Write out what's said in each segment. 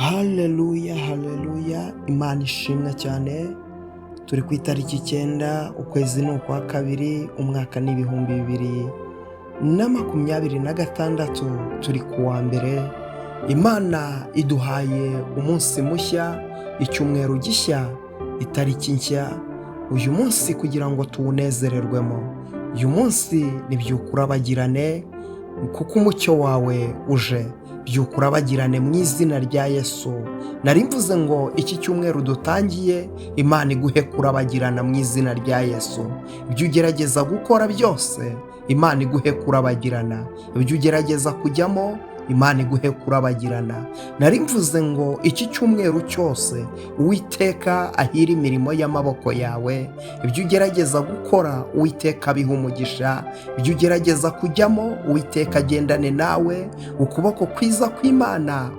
Haleluya, haleluya, Imana ishimwe cyane. Turi ku itariki 9, ukwezi ni ukwa kabiri, umwaka ni 2026, turi ku wa mbere. Imana iduhaye umunsi mushya, icyumweru gishya, itariki nshya, uyu munsi kugira ngo tuwunezererwemo. Uyu munsi ni byuka urabagirane, kuko umucyo wawe uje. Byuka urabagirane mu izina rya Yesu. Nari mvuze ngo iki cyumweru dutangiye, Imana iguhe kurabagirana mu izina rya Yesu. Ibyo ugerageza gukora byose, Imana iguhe kurabagirana. Ibyo ugerageza kujyamo, Imana iguhe kurabagirana. Nari mvuze ngo iki cyumweru cyose Uwiteka ahire imirimo y'amaboko yawe. Ibyo ugerageza gukora, Uwiteka abiha umugisha. Ibyo ugerageza kujyamo, Uwiteka agendane nawe. Ukuboko kwiza kw'Imana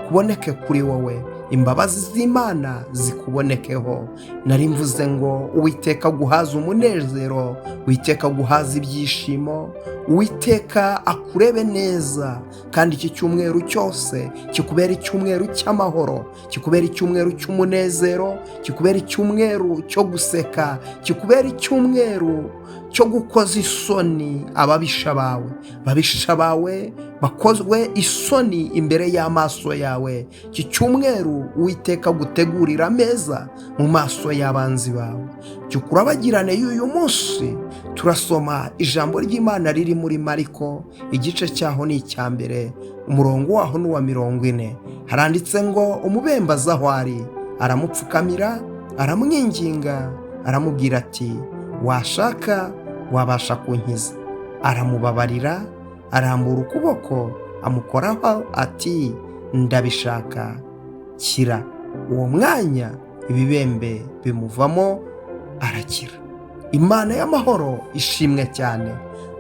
kuboneke kuri wowe, imbabazi z'Imana zikubonekeho. Nari mvuze ngo Uwiteka aguhaze umunezero, Uwiteka aguhaze ibyishimo, Uwiteka akurebe neza, kandi iki cyumweru cyose kikubera icyumweru cy'amahoro, kikubera icyumweru cy'umunezero, kikubera icyumweru cyo guseka, kikubera icyumweru cyo gukoza isoni ababisha bawe. Ababisha bawe bakozwe isoni imbere y'amaso yawe. Iki cyumweru Uwiteka agutegurira ameza mu maso y'abanzi bawe. Byuka urabagirane y'uyu munsi, turasoma ijambo ry'Imana riri muri Mariko, igice cyaho ni icya mbere, umurongo waho ni uwa 40. Haranditse ngo umubembe aza aho ari, aramupfukamira, aramwinginga, aramubwira ati: "Washaka wabasha kunkiza." Aramubabarira, arambura ukuboko amukoraho ati: "Ndabishaka, kira." Uwo mwanya ibibembe bimuvamo, arakira. Imana y'amahoro ishimwe cyane.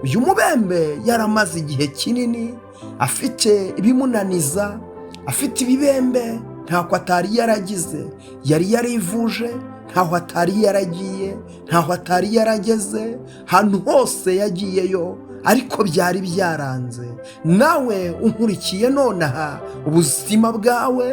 Uyu mubembe yaramaze igihe kinini afite ibimunaniza, afite ibibembe, ntako atari yaragize, yari yarivuje, ntaho atari yaragiye, ntaho atari yarageze, ahantu hose yagiyeyo, ariko byari byaranze. Nawe unkurikiye nonaha, ubuzima bwawe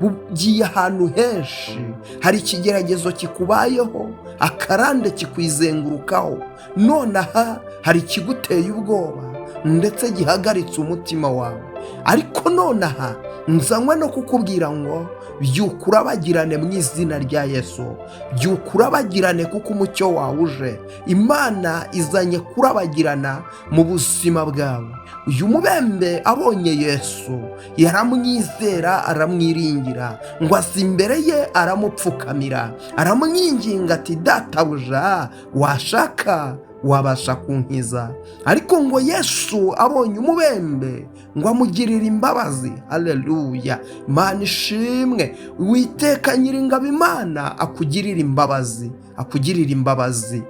bugiye ahantu henshi, hari ikigeragezo kikubayeho, akarande kikwizengurukaho. Nonaha hari ikiguteye ubwoba ndetse gihagaritse umutima wawe, ariko nonaha nzanywe no kukubwira ngo byuka urabagirane mu izina rya Yesu. Byuka urabagirane kuko umucyo wawe uje. Imana izanye kurabagirana mu buzima bwawe. Uyu mubembe abonye Yesu yaramwizera, aramwiringira, ngo aza imbere ye aramupfukamira, aramwinginga ati: "Databuja, washaka wabasha kunkiza." Ariko ngo Yesu abonye umubembe ngo amugirire imbabazi. Haleluya, Imana ishimwe. Witeka Nyiringabo Imana akugirire imbabazi, akugirire imbabazi.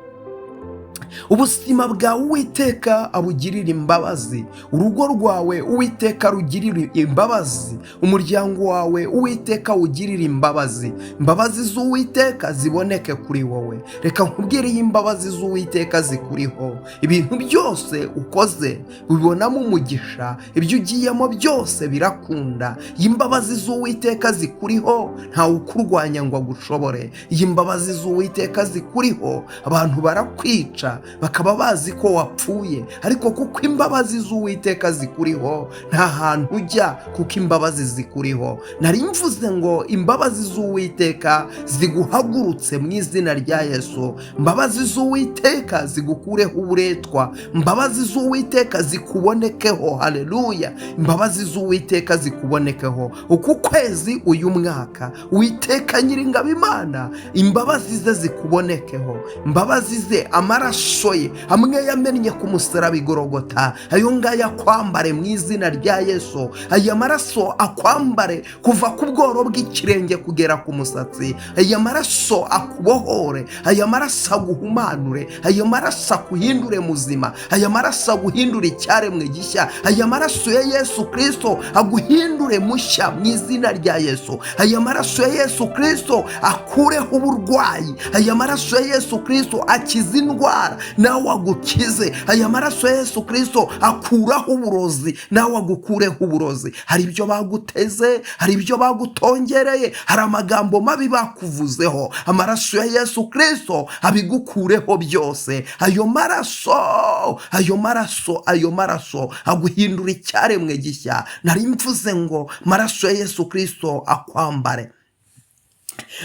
Ubuzima bwawe Uwiteka abugirire imbabazi, urugo rwawe Uwiteka rugirire imbabazi, umuryango wawe Uwiteka ugirire imbabazi. Imbabazi z'Uwiteka ziboneke kuri wowe. Reka nkubwire, iyo imbabazi z'Uwiteka zikuriho, ibintu byose ukoze bibonamo umugisha, ibyo ugiyemo byose birakunda. Iyo imbabazi z'Uwiteka zikuriho, ntawe ukurwanya ngo agushobore. Iyo imbabazi z'Uwiteka zikuriho, abantu barakwica bakaba bazi ko wapfuye, ariko kuko imbabazi z'Uwiteka zikuriho, nta hantu ujya kuko imbabazi zikuriho. Nari mvuze ngo imbabazi z'Uwiteka ziguhagurutse mu izina rya Yesu. Imbabazi z'Uwiteka zigukureho uburetwa, imbabazi z'Uwiteka zikubonekeho. Haleluya, imbabazi z'Uwiteka zikubonekeho uku kwezi, uyu mwaka. Uwiteka Nyiringabo Imana, imbabazi ze zikubonekeho, imbabazi ze, amaraso ye amwe yamennye ku musaraba i Gorogota, ayo ngayo akwambare mu izina rya Yesu. Aya maraso akwambare kuva ku bworo bw'ikirenge kugera ku musatsi. Aya maraso akubohore, aya maraso aguhumanure, aya maraso akuhindure muzima, aya maraso aguhindure icyaremwe gishya. Aya maraso ya Yesu Kirisito aguhindure mushya mu izina rya Yesu. Aya maraso ya Yesu Kirisito akureho uburwayi. Aya maraso ya Yesu Kirisito akiza indwara. indwara, nawe agukize. Aya maraso ya Yesu Kirisito akuraho uburozi, nawe agukureho uburozi. Hari ibyo baguteze, hari ibyo bagutongereye, hari amagambo mabi bakuvuzeho. Amaraso ya Yesu Kirisito abigukureho byose. Ayo maraso, ayo maraso, ayo maraso aguhindura icyaremwe gishya. Nari mvuze ngo maraso ya Yesu Kirisito akwambare.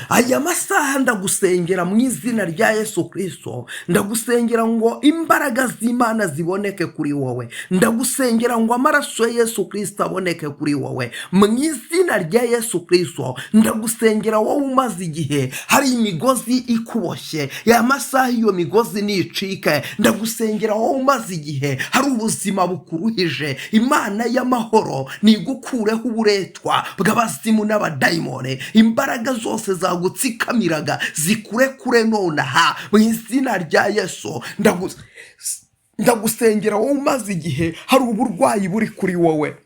Aya masaha ndagusengera mu izina rya Yesu Kirisito. Ndagusengera ngo imbaraga z'Imana ziboneke kuri wowe. Ndagusengera ngo amaraso ya Yesu Kirisito aboneke kuri wowe mu izina rya Yesu Kirisito. Ndagusengera wowe umaze igihe hari imigozi ikuboshye, ya masaha iyo migozi nicike. Ndagusengera wowe umaze igihe hari ubuzima bukuruhije, Imana y'amahoro nigukureho uburetwa bw'abazimu n'abadayimoni. Imbaraga zose zagutsikamiraga zikurekure nonaha mu izina rya Yesu. Ndagusengera wowe umaze igihe hari uburwayi buri kuri wowe,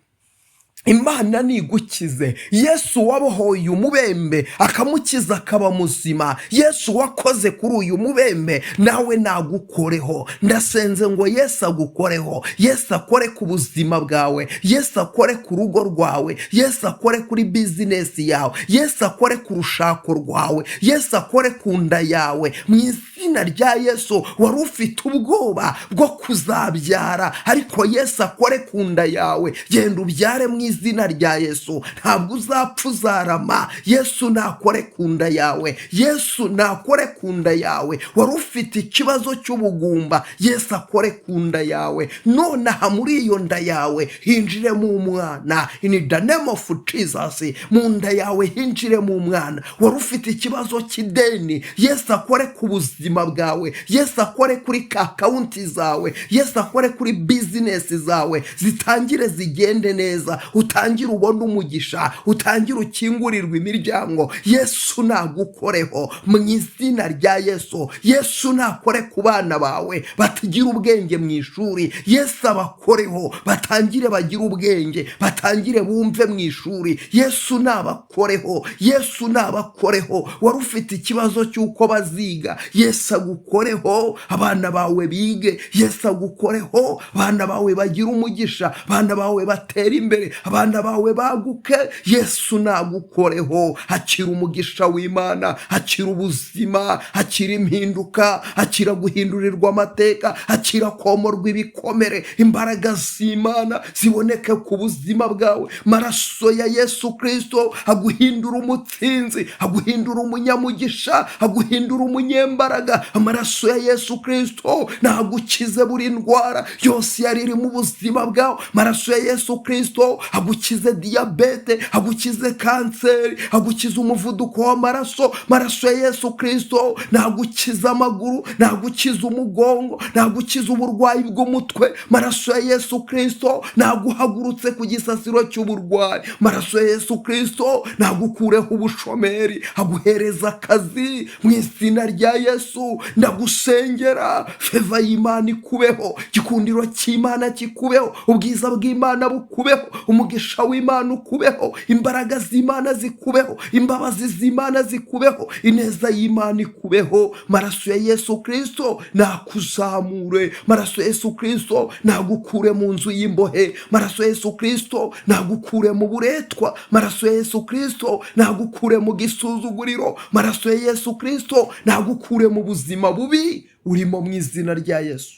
Imana nigukize. Yesu wabohoye umubembe akamukiza akaba muzima, Yesu wakoze kuri uyu mubembe, nawe nagukoreho. Ndasenze ngo Yesu agukoreho. Yesu akore ku buzima bwawe, Yesu akore ku rugo rwawe, Yesu akore kuri bizinesi yawe, Yesu akore ku rushako rwawe, Yesu akore ku nda yawe mu izina rya Yesu. Wari ufite ubwoba bwo kuzabyara, ariko Yesu akore ku nda yawe. Genda ubyare mu izina rya Yesu. Ntabwo uzapfa, uzarama. Yesu nakore ku nda yawe, Yesu nakore ku nda yawe. Wari ufite ikibazo cy'ubugumba, Yesu akore ku nda yawe nonaha. Muri iyo nda yawe hinjiremo umwana, in the name of Jesus. Mu nda yawe hinjiremo umwana. Wari ufite ikibazo cy'ideni, Yesu akore ku buzima bwawe, Yesu akore kuri account zawe, Yesu akore kuri bizinesi zawe, zitangire zigende neza, utangire ubone umugisha, utangire ukingurirwe imiryango. Yesu nagukoreho mu izina rya Yesu. Yesu nakore ku bana bawe batagira ubwenge mu ishuri, Yesu abakoreho, batangire bagire ubwenge, batangire bumve mu ishuri. Yesu nabakoreho, Yesu nabakoreho. Wari ufite ikibazo cy'uko baziga, Yesu agukoreho, abana bawe bige. Yesu agukoreho, abana bawe bagire umugisha, abana bawe batere imbere, abana bawe baguke. Yesu nagukoreho. Hakira umugisha w'Imana, hakira ubuzima, hakira impinduka, hakira guhindurirwa amateka, hakira komorwa ibikomere. Imbaraga z'Imana ziboneke ku buzima bwawe. Maraso ya Yesu Kirisito aguhindura umutsinzi, aguhindura umunyamugisha, aguhindura umunyembaraga. Amaraso ya Yesu Kirisito nagukize buri ndwara yose yari iri mu buzima bwawe. Amaraso ya Yesu Kirisito agukize diyabete, agukize kanseri, agukize umuvuduko w'amaraso. Amaraso ya Yesu Kirisito nagukize amaguru, nagukize umugongo, nagukize uburwayi bw'umutwe. Amaraso ya Yesu Kirisito naguhagurutse ku gisasiro cy'uburwayi. Amaraso ya Yesu Kirisito nagukureho ubushomeri, aguhereza akazi mu izina rya Yesu. Ndagusengera, favor y'Imana ikubeho, igikundiro cy'Imana kikubeho, ubwiza bw'Imana bukubeho, umugisha w'Imana ukubeho, imbaraga z'Imana zikubeho, imbabazi z'Imana zikubeho, ineza y'Imana ikubeho. Maraso ya Yesu Kirisito nakuzamure. Maraso ya Yesu Kirisito nagukure mu nzu y'imbohe. Maraso ya Yesu Kirisito nagukure mu buretwa. Maraso ya Yesu Kirisito nagukure mu gisuzuguriro. Maraso ya Yesu Kirisito nagukure mu buzima bubi urimo mu izina rya Yesu.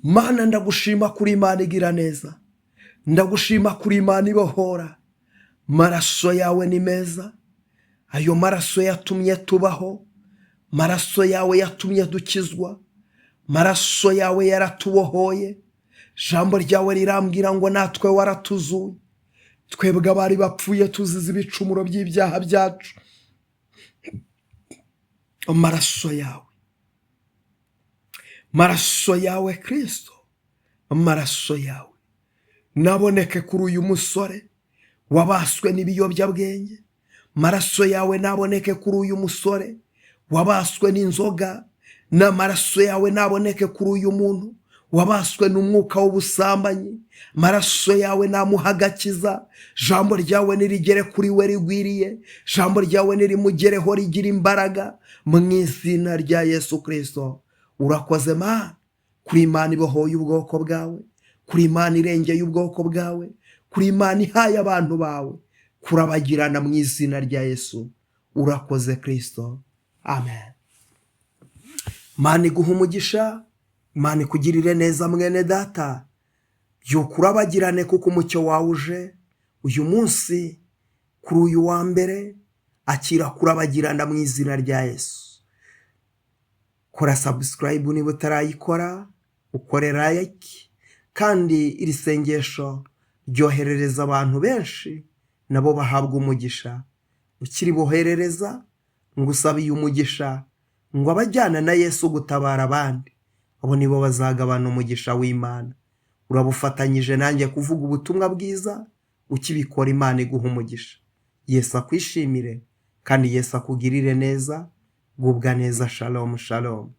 Mana, ndagushima kuri Imana igira neza, ndagushima kuri Imana ibohora. Maraso yawe ni meza. Ayo maraso yatumye tubaho, maraso yawe yatumye dukizwa, maraso yawe yaratubohoye. Ijambo ryawe rirambwira ngo natwe waratuzuye, twebwe abari bapfuye tuzize ibicumuro by'ibyaha byacu. Amaraso yawe, maraso yawe Kirisito, amaraso yawe naboneke kuri uyu musore wabaswe n'ibiyobyabwenge. Maraso yawe naboneke kuri uyu musore wabaswe n'inzoga. N'amaraso yawe naboneke kuri uyu muntu. Wabaswe n'umwuka w'ubusambanyi, amaraso yawe namuha agakiza. Jambo ryawe nirigere kuri we rigwiriye, jambo ryawe nirimugereho rigira imbaraga mu izina rya Yesu Kirisito. Urakoze Mana, kuri Imana ibohoye ubwoko bwawe, kuri Imana irengeye ubwoko bwawe, kuri Imana ihaye abantu bawe kurabagirana mu izina rya Yesu. Urakoze Kirisito, amen. Mana iguha umugisha, Imana ikugirire neza mwene data. Byuka urabagirane kuko umucyo wawe uje uyu munsi kuri uyu wa mbere. Akira kurabagirana mu izina rya Yesu. Kora subscribe niba utarayikora, ukore like, kandi iri sengesho ryoherereza abantu benshi nabo bahabwa umugisha. Ukiri boherereza ngo usabiye umugisha, ngo abajyana na Yesu gutabara abandi, abo nibo bazagabana umugisha w'Imana. Urabufatanyije nanjye kuvuga ubutumwa bwiza, ukibikora Imana iguha umugisha. Yesu akwishimire kandi Yesu akugirire neza. Gubwa neza. Shalom, shalom.